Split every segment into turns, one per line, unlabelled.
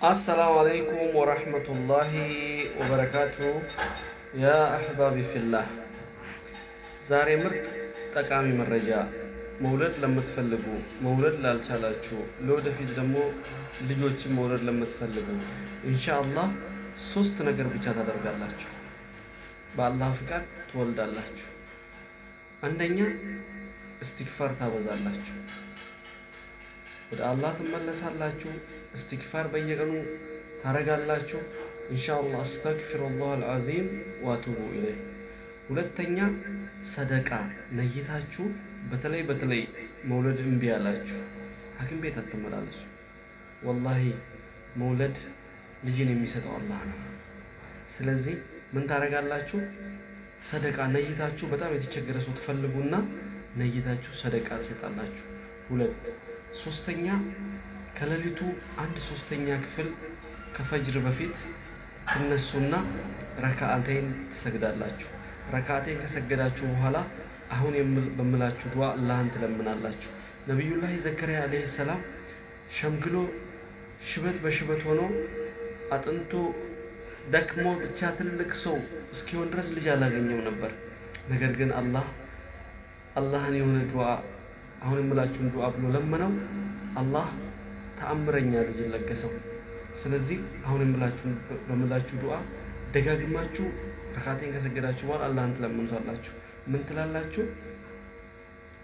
السلام عليكم ورحمة الله وبركاته يا أحبابي في الله። ዛሬ ምርጥ ጠቃሚ መረጃ፣ መውለድ ለምትፈልጉ፣ መውለድ ላልቻላችሁ፣ ለወደፊት ደግሞ ልጆችን መውለድ ለምትፈልጉ፣ ኢንሻአላህ ሶስት ነገር ብቻ ታደርጋላችሁ። በአላህ ፍቃድ ትወልዳላችሁ። አንደኛ እስትግፋር ታበዛላችሁ። ወደ አላህ ትመለሳላችሁ። እስትግፋር በየቀኑ ታረጋላችሁ። ኢንሻአላህ أستغفر الله العظيم وأتوب إليه። ሁለተኛ ሰደቃ ነይታችሁ፣ በተለይ በተለይ መውለድ እምቢ ያላችሁ ሐኪም ቤት አትመላለሱ። ወላሂ መውለድ ልጅን የሚሰጠው አላህ ነው። ስለዚህ ምን ታረጋላችሁ? ሰደቃ ነይታችሁ በጣም የተቸገረ ሰው ትፈልጉና ነይታችሁ ሰደቃ ትሰጣላችሁ። ሁለት። ሶስተኛ ከሌሊቱ አንድ ሶስተኛ ክፍል ከፈጅር በፊት ትነሱና ረካአተይን ትሰግዳላችሁ። ረካአተይን ከሰገዳችሁ በኋላ አሁን በምላችሁ ዱዓ አላህን ትለምናላችሁ። ነቢዩላህ ዘከርያ ዓለይሂ ሰላም ሸምግሎ ሽበት በሽበት ሆኖ አጥንቱ ደክሞ ብቻ ትልቅ ሰው እስኪሆን ድረስ ልጅ አላገኘም ነበር። ነገር ግን አላህን የሆነ ዱዓ፣ አሁን የምላችሁን ዱዓ ብሎ ለመነው። አላህ ተአምረኛ ልጅን ለገሰው። ስለዚህ አሁን የምላችሁ በምላችሁ ዱዓ ደጋግማችሁ ረካቴን ከሰገዳችሁ በኋላ አላህን ትለምኑታላችሁ። ምን ትላላችሁ?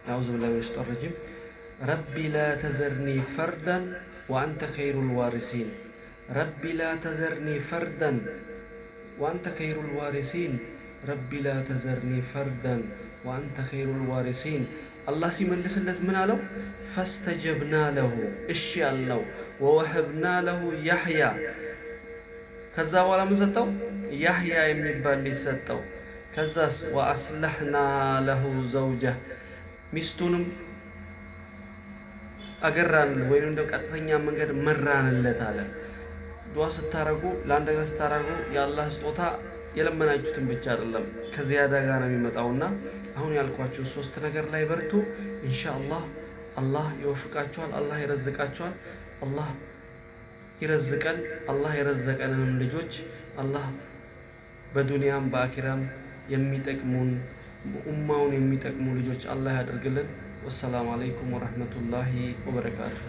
أعوذ بالله من الشيطان الرجيم رب لا تذرني فردا وأنت خير الوارثين، رب لا تذرني فردا وأنت خير الوارثين، رب لا تذرني فردا وأنت خير الوارثين። አላህ ሲመልስለት ምን አለው? فاستجبنا له፣ እሺ አልነው። ووهبنا له يحيى። ከዛ በኋላ ምን ሰጠው? ያህያ የሚባል ልጅ ሰጠው። ከዛስ? وأصلحنا له زوجه፣ ሚስቱንም አገራንለት ወይንም ደግሞ ቀጥተኛ መንገድ መራንለት አለ። ዱዓ ስታረጉ፣ ለአንድ ነገር ስታረጉ የአላህ ስጦታ የለመናችሁትን ብቻ አይደለም፣ ከዚያዳ ጋር ነው የሚመጣውና አሁን ያልኳችሁ ሶስት ነገር ላይ በርቱ። ኢንሻአላህ አላህ ይወፍቃችኋል። አላህ ይረዝቃችኋል። አላህ ይረዝቀን። አላህ የረዘቀንንም ልጆች አላህ በዱንያም በአኺራም የሚጠቅሙን፣ ኡማውን የሚጠቅሙ ልጆች አላህ ያደርግልን። والسلام عليكم ورحمة الله وبركاته።